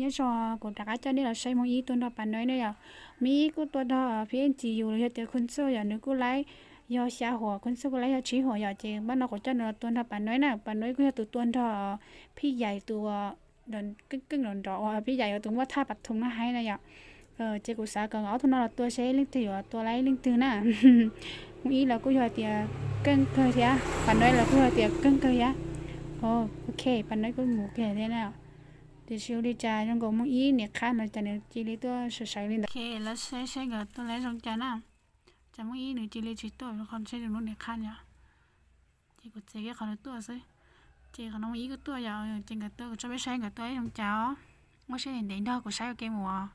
Teb zoo, kuv rov qab coj nej los saib Hmoob Ib tuaj nrog Pas Nuj na yom. Hmoob Ib kuj tuaj nrog P N G yus los yog tias Khun Txuj yom, nws kuj laib yog xya huam, Khun Txuj kuj laib yog tsib huam yom, ces npaj no kuv coj nws los tua nrog Pas Nuj na. Pas Nuj kuj yog tus tua nrog Phij Yais tus keej keej nrov nrov uas Phij Yais yuav tus muaj thaj Pas Thum no hais na yom. Ces kuv xav kom ob tug no los tua seb leej twg yuav tua laib leej twg na. Hmoob Ib los kuj yog tias keej kawg thiab, Pas Nuj los kuj yog tias keej kawg thiab. Ok, Pas Nuj kuj mus kiag thiab na. Tiam sis ua li cas zoo nkaus Hmoob Ib niam qhab no cas nws cia li tuaj sawv sawv li ntawd. Lawv saib saib nkawd tuaj laib zoo cas na. Cas Hmoob Ib nws cia li tsis tuaj, qhov ntshe nws lub niam qhab yom. Ces kuv txiav kiag qhov nws tuaj xwb. Ces qhov no Hmoob Ib kuj tuaj yom, ces nkawd tuaj kuv tso peb saib nkawd tuaj laib zoo cas os. Muaj siab ntev nrog kuv saib ua ke mus os.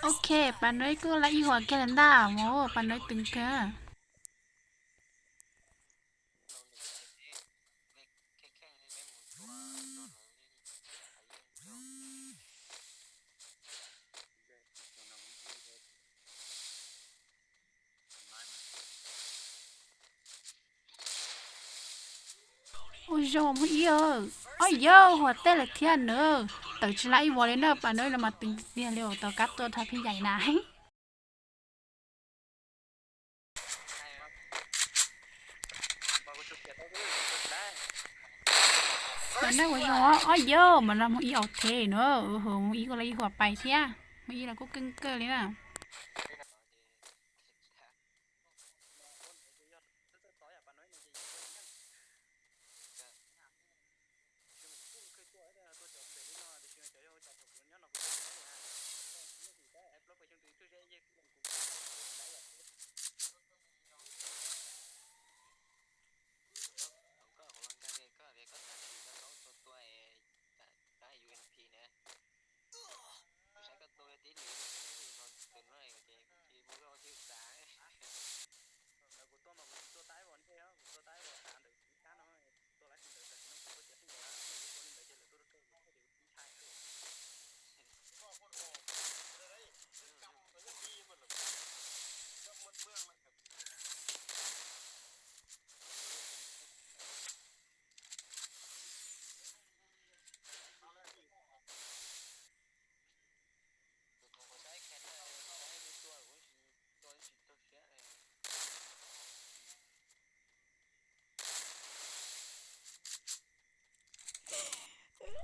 Ok, Pas Nuj kuj laib ib huam kiag lawm ntag, mus Pas Nuj twv kawg. Ua zoo Hmoob Ib, ob yawg huam tej lawm thiab na. Tawm tsis laib ib vuag li na, Pas Nuj los mas twv tiag li, tau kab tuaj dhau Phij Yais na. Pas Nuj ua zoo, ob yawg mas no Hmoob Ib aus thiab na, Hmoob Ib kuj laib ib huam pais thiab, Hmoob Ib los kuj keej kawg li na.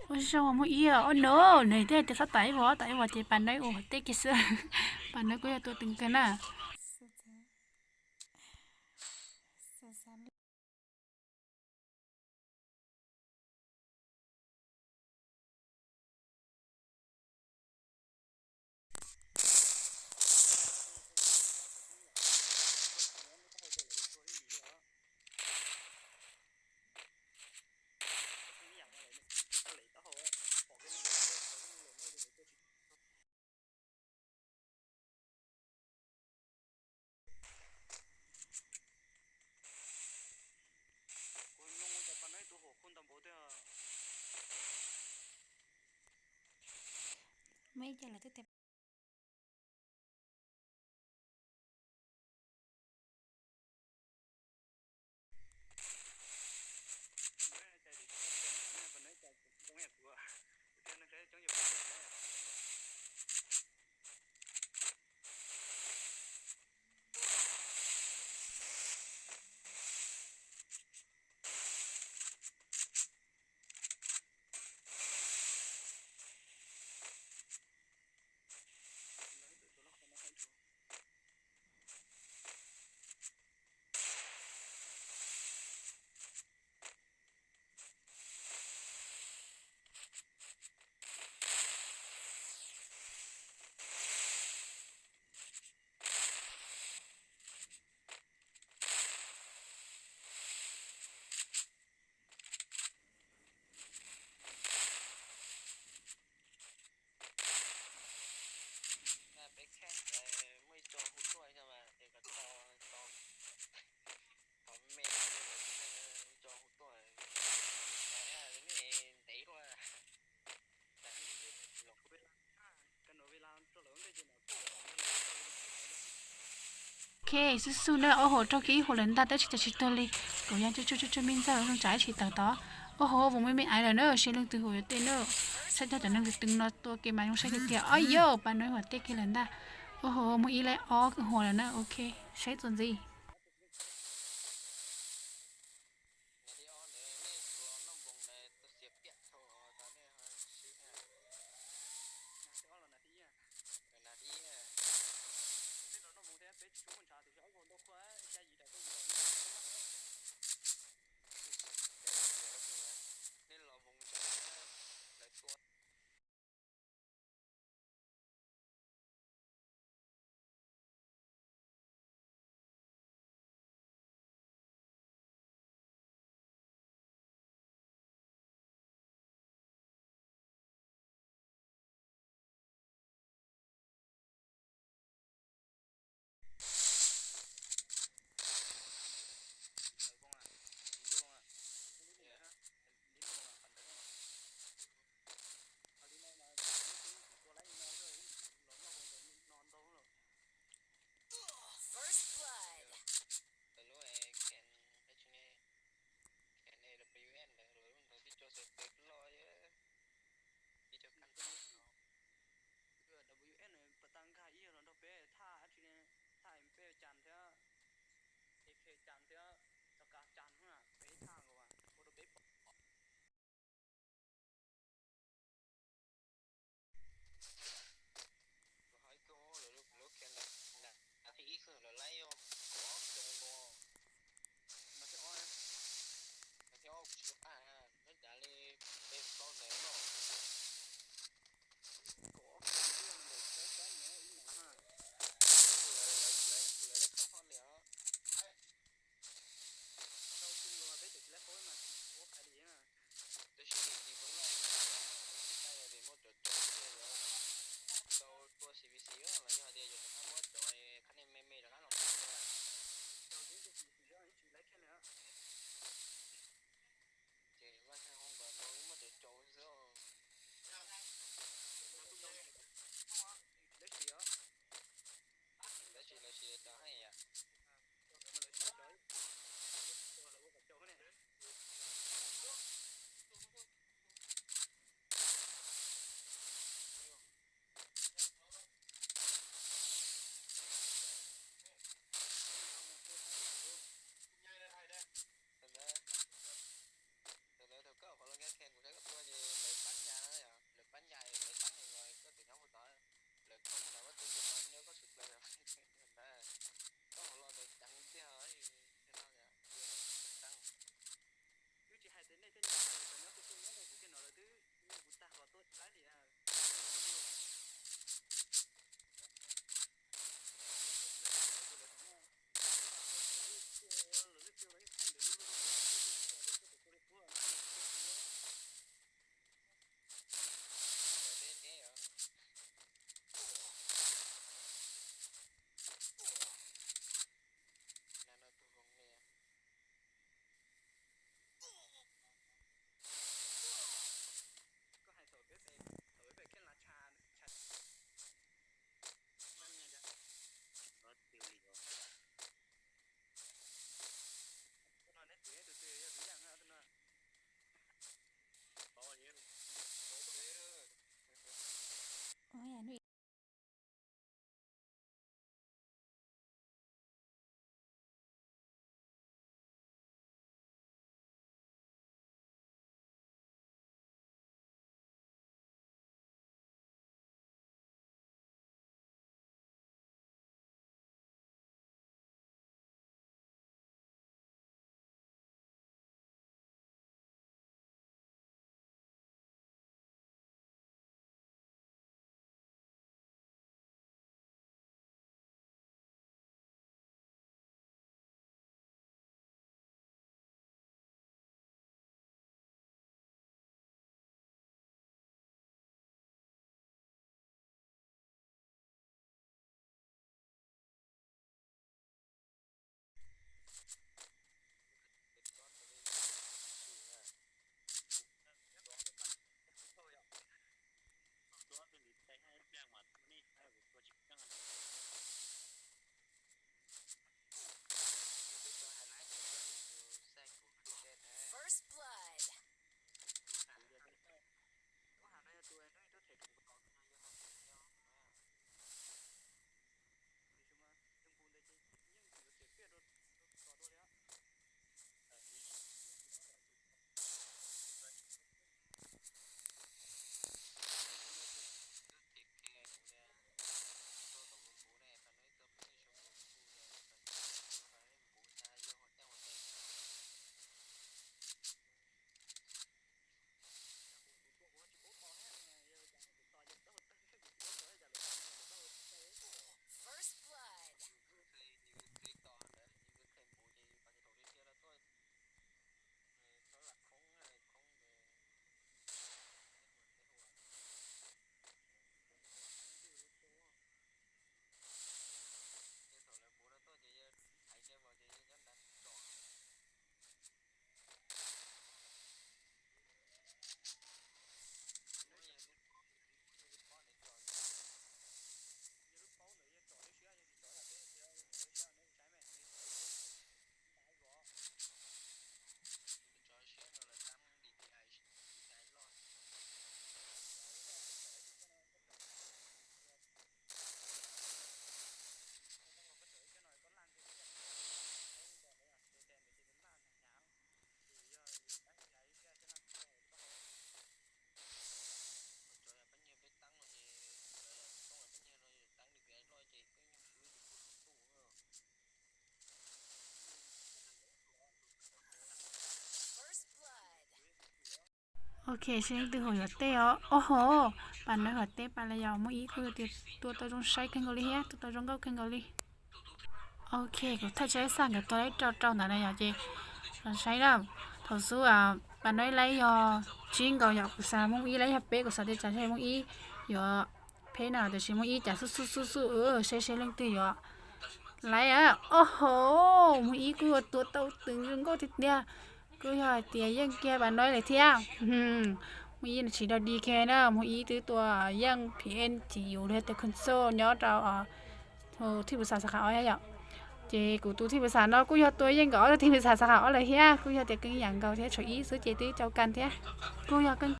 Ua zoo Hmoob Ib, ua no nws thiaj tias txhob tawm ib vuag, tawm ib vuag ces Pas Nuj ua tej kiag xwb. Pas Nuj kuj yog tua twv kawg na. Xub xub na, ob hauv raug kiag ib hauv lawm ntag, tab sis cas tsis tuag li. Kuv yog tsuj tsuj tsuj me ntxaug zoo tsav ib tsis tawm tod. Ob hauv vauv me me aiv lawm na, seb leej twg hu yuav tej na. Saib tag cov neeg twg twg no tua kev mas zoo saib tiag tiag. Ob yog pas no ib hauv tej kiag lawm ntag. Ob hauv muaj ib lab ob hauv lawm na, ok, saib txuas ntxiv. Ok, seb leej twg hu yuav teb os. Ob hov, pas no yuav teb pas li yog Muaj Ib kuj tias tua tau zoo saib kawg nkaus li thiab, tua tau zoo nkauj kawg nkaus li. Ok, kuv thaij tsheb xaj nkawd tua laib rau rau ntawd na yom, ces los saib na. Thaum xub pas no laib yog tsib nkaus yom, kuv xav Muaj Ib laib yog peb, kuv xav tias tsam Muaj Ib yuav pheb na, tiam sis Muaj Ib cas xub xub xub xub, seb seb leej twg yuav laib. Ob hov, Muaj Ib kuj tua tau tw zoo nkauj tiag tiag. Kuj yog hais tias yeej kiag pas no lawm thiab. Muaj Ib tsis dog dig kiag na, Muaj Ib twb tua yeej phim ej tsis yus li tus console nyob rau thib pus xas sab qham ob thiab yom. Ces kuv tus thib pus xas no kuj yog tua yeej nkawd ob tug thib pus xas sab qham ob lawm thiab, kuj yog tias keej yam nkaus thiab, tshuav ib xwb ces twb cau kas thiab. Kuj yog keej